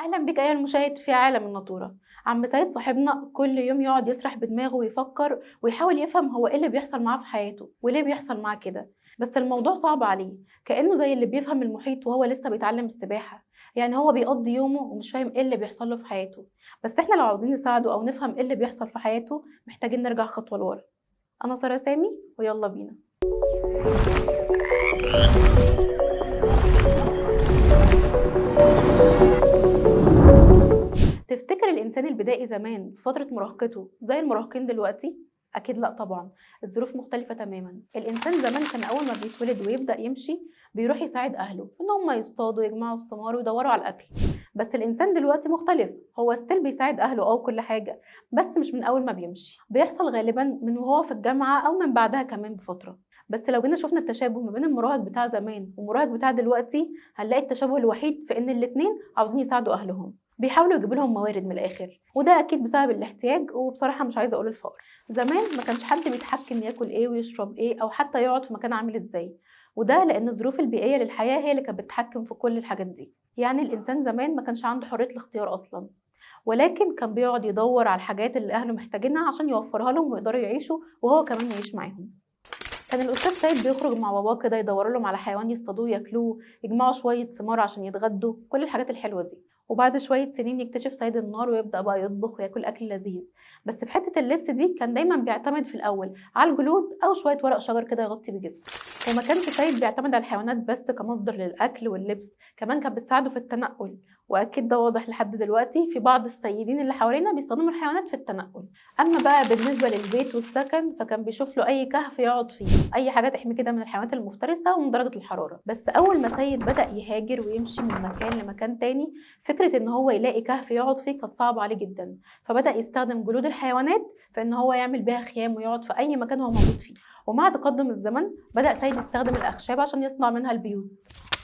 أهلا بك أيها المشاهد في عالم الناطورة. عم سيد صاحبنا كل يوم يقعد يسرح بدماغه ويفكر ويحاول يفهم هو إيه اللي بيحصل معاه في حياته وليه بيحصل معاه كده، بس الموضوع صعب عليه، كأنه زي اللي بيفهم المحيط وهو لسه بيتعلم السباحة. يعني هو بيقضي يومه ومش فاهم إيه اللي بيحصل له في حياته. بس إحنا لو عاوزين نساعده أو نفهم إيه اللي بيحصل في حياته محتاجين نرجع خطوة لورا. أنا سارة سامي ويلا بينا. تفتكر الإنسان البدائي زمان في فترة مراهقته زي المراهقين دلوقتي؟ أكيد لأ طبعا، الظروف مختلفة تماما. الإنسان زمان كان أول ما بيتولد ويبدأ يمشي بيروح يساعد أهله في إن هم يصطادوا يجمعوا الثمار ويدوروا على الأكل. بس الإنسان دلوقتي مختلف، هو still بيساعد أهله أو كل حاجة، بس مش من أول ما بيمشي، بيحصل غالبا من وهو في الجامعة أو من بعدها كمان بفترة. بس لو جينا شفنا التشابه ما بين المراهق بتاع زمان والمراهق بتاع دلوقتي هنلاقي التشابه الوحيد في إن الاتنين عاوزين يساعدوا أهلهم، بيحاولوا يجيبوا لهم موارد من الاخر، وده اكيد بسبب الاحتياج، وبصراحة مش عايزه اقول الفقر. زمان ما كانش حد بيتحكم ياكل ايه ويشرب ايه او حتى يقعد في مكان عامل ازاي، وده لان الظروف البيئية للحياة هي اللي كانت بتتحكم في كل الحاجات دي. يعني الانسان زمان ما كانش عنده حرية الاختيار اصلا، ولكن كان بيقعد يدور على الحاجات اللي اهله محتاجينها عشان يوفرها لهم ويقدروا يعيشوا وهو كمان يعيش معاهم. كان الأستاذ سيد بيخرج مع باباه كده يدوروا لهم على حيوان يصطادوه ياكلوه، يجمعوا شوية ثمار عشان يتغدوا، كل الحاجات الحلوة دي. وبعد شوية سنين يكتشف سيد النار ويبدأ بقى يطبخ وياكل أكل لذيذ. بس في حتة اللبس دي كان دايما بيعتمد في الأول على الجلود أو شوية ورق شجر كده يغطي بجسمه. وما كانش سيد بيعتمد على الحيوانات بس كمصدر للأكل واللبس، كمان كانت بتساعده في التنقل، وأكيد ده واضح لحد دلوقتي في بعض السيدين اللي حوالينا بيستخدموا الحيوانات في التنقل. أما بقى بالنسبة للبيت والسكن فكان بيشوف له أي كهف يقعد فيه، أي حاجة تحميه كده من الحيوانات المفترسة ومن درجة الحرارة. بس أول ما سيد بدأ يهاجر ويمشي من مكان لمكان تاني، فكرة إن هو يلاقي كهف يقعد فيه كانت صعبة عليه جدا، فبدأ يستخدم جلود الحيوانات في إن هو يعمل بيها خيام ويقعد في أي مكان هو موجود فيه. ومع تقدم الزمن بدأ سيد يستخدم الأخشاب عشان يصنع منها البيوت،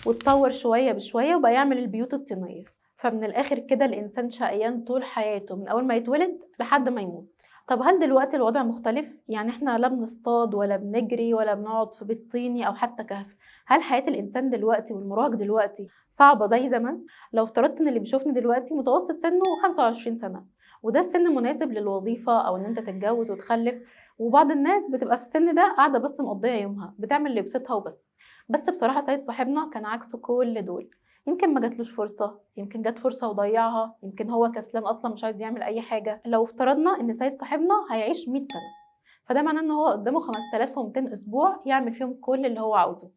واتطور شوية بشوية وبقى يعمل البيوت الطينية. فمن الآخر كده الإنسان شقيان طول حياته من أول ما يتولد لحد ما يموت. طب هل دلوقتي الوضع مختلف؟ يعني احنا لا بنصطاد ولا بنجري ولا بنقعد في بيت طيني أو حتى كهف. هل حياة الإنسان دلوقتي والمراهق دلوقتي صعبة زي زمان؟ لو افترضت إن اللي بيشوفني دلوقتي متوسط سنة 25 سنة، وده السن مناسب للوظيفة أو إن أنت تتجوز وتخلف، وبعض الناس بتبقى في السن ده قاعدة بس مقضية يومها بتعمل اللي يبسطها وبس. بس بصراحة سيد صاحبنا كان عكس كل دول، يمكن ما جاتلوش فرصة، يمكن جات فرصة وضيعها، يمكن هو كسلان أصلا مش عايز يعمل أي حاجة. لو افترضنا إن سيد صاحبنا هيعيش 100 سنة، فده معناه إن هو قدامه 5200 أسبوع يعمل فيهم كل اللي هو عاوزه.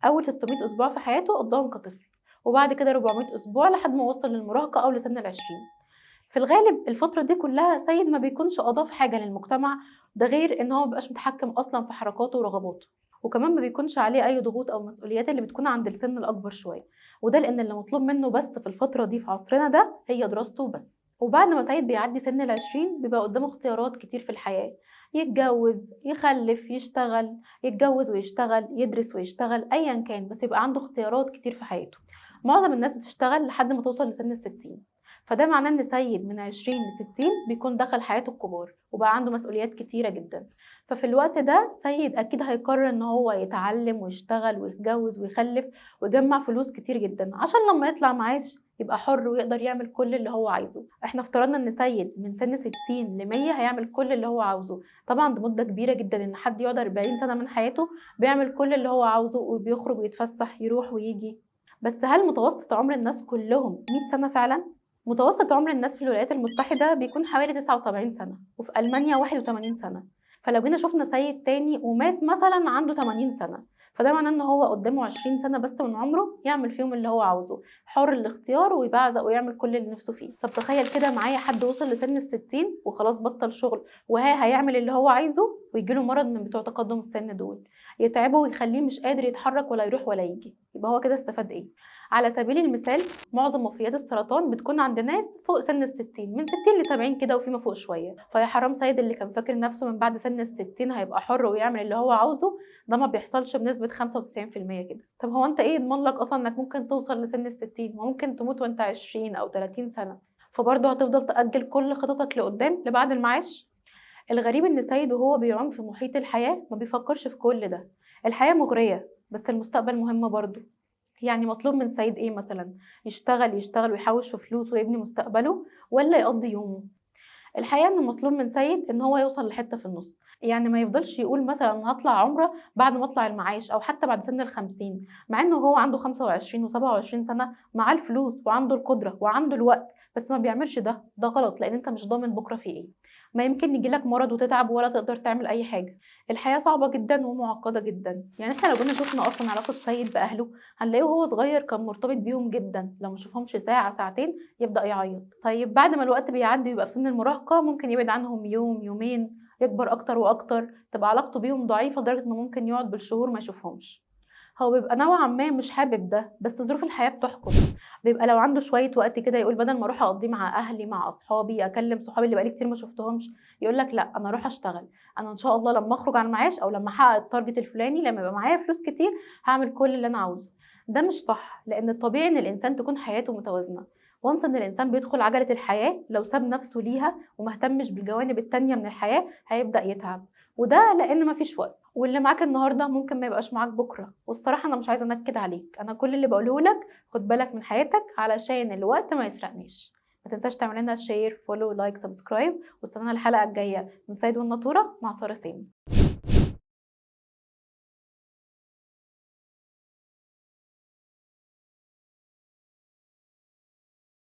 أول 600 أسبوع في حياته قضاهم كطفل، وبعد كده 400 أسبوع لحد ما وصل للمراهقة أو لسن 20. في الغالب الفترة دي كلها سيد ما بيكونش أضاف حاجة للمجتمع، ده غير إن هو مبقاش متحكم أصلا في حركاته ورغباته، وكمان ما بيكونش عليه أي ضغوط أو مسؤوليات اللي بتكون عند السن الأكبر شوية. وده لأن اللي مطلوب منه بس في الفترة دي في عصرنا ده هي دراسته بس. وبعد ما سيد بيعدي سن 20 بيبقى قدامه اختيارات كتير في الحياة، يتجوز، يخلف، يشتغل، يتجوز ويشتغل، يدرس ويشتغل، أيا كان، بس يبقى عنده اختيارات كتير في حياته. معظم الناس بتشتغل لحد ما توصل لسن 60، فده معناه ان سيد من 20 ل 60 بيكون دخل حياته الكبار وبقى عنده مسؤوليات كتيرة جدا. ففي الوقت ده سيد اكيد هيقرر ان هو يتعلم ويشتغل ويتجوز ويخلف ويجمع فلوس كتير جدا عشان لما يطلع معاش يبقى حر ويقدر يعمل كل اللي هو عايزه. احنا افترضنا ان سيد من سن 60 ل 100 هيعمل كل اللي هو عاوزه، طبعا دي مدة كبيرة جدا ان حد يقعد 40 سنة من حياته بيعمل كل اللي هو عاوزه وبيخرج ويتفسح يروح ويجي. بس هل متوسط عمر الناس كلهم 100 سنة فعلا؟ متوسط عمر الناس في الولايات المتحدة بيكون حوالي 79 سنة، وفي ألمانيا 81 سنة. فلو جينا شفنا سيد تاني ومات مثلا عنده 80 سنة، فده معناه ان هو قدامه 20 سنة بس من عمره يعمل فيهم اللي هو عاوزه، حر الاختيار ويبعزق ويعمل كل اللي نفسه فيه. طب تخيل كده معايا حد وصل لسن 60 وخلاص بطل شغل وها هيعمل اللي هو عايزه، ويجيله مرض من بتوع تقدم السن دول يتعبه ويخليه مش قادر يتحرك ولا يروح ولا يجي، يبقى هو كده استفاد ايه؟ على سبيل المثال معظم وفيات السرطان بتكون عند ناس فوق سن 60، من 60 ل 70 كده وفيما فوق شوية. فيا حرام سيد اللي كان فاكر نفسه من بعد سن 60 هيبقى حر ويعمل اللي هو عاوزه، ده ما بيحصلش بنسبة 95% كده. طب هو انت ايه يضمن لك اصلا انك ممكن توصل لسن 60؟ ممكن تموت وانت 20 او 30 سنة، فبرضه هتفضل تأجل كل خططك لقدام لبعد المعاش. الغريب ان سيد وهو بيعوم في محيط الحياة ما بيفكرش في كل ده. الحياة مغرية بس المستقبل مهم برضه. يعني مطلوب من سيد ايه مثلا؟ يشتغل يشتغل ويحوش في فلوس ويبني مستقبله، ولا يقضي يومه؟ الحقيقة ان مطلوب من سيد ان هو يوصل لحته في النص، يعني ما يفضلش يقول مثلا انا هطلع عمره بعد ما اطلع المعاش او حتى بعد سن 50، مع انه هو عنده 25 و27 سنة، معاه الفلوس وعنده القدرة وعنده الوقت، بس ما بيعملش ده. ده غلط، لان انت مش ضامن بكره في ايه، ما يمكن يجيلك مرض وتتعب ولا تقدر تعمل اي حاجة. الحياة صعبة جدا ومعقدة جدا. يعني احنا لو جينا شفنا اصلا علاقة سيد باهله هنلاقيه وهو صغير كان مرتبط بيهم جدا، لو ما شافهمش ساعة ساعتين يبدا يعيط. طيب بعد ما الوقت بيعدي ويبقى في سن المراهقة ممكن يبعد عنهم يوم يومين، يكبر اكتر واكتر، تبقى علاقته بيهم ضعيفة لدرجة انه ممكن يقعد بالشهور ما يشوفهمش. هو بيبقى نوعا ما مش حابب ده، بس ظروف الحياة بتحكم. بيبقى لو عنده شوية وقت كده يقول بدل ما اروح اقضيه مع اهلي مع اصحابي، اكلم صحابي اللي بقالي كتير ما شفتهمش، يقول لك لا انا اروح اشتغل، انا ان شاء الله لما اخرج على المعاش او لما احقق ال target الفلاني، لما يبقى معايا فلوس كتير هعمل كل اللي انا عاوزه. ده مش صح، لان الطبيعي ان الانسان تكون حياته متوازنة. وانس ان الانسان بيدخل عجله الحياة لو ساب نفسه ليها وما اهتمش بالجوانب التانية من الحياة هيبدا يتعب، وده لان مفيش وقت، واللي معاك النهارده ممكن ما يبقاش معاك بكره. والصراحة انا مش عايزه انكد عليك، انا كل اللي بقوله لك خد بالك من حياتك علشان الوقت ما يسرقنيش. ما تنساش تعمل لنا share، follow، like، subscribe، واستنانا الحلقة الجاية من سيد والناتوره مع ساره سامي.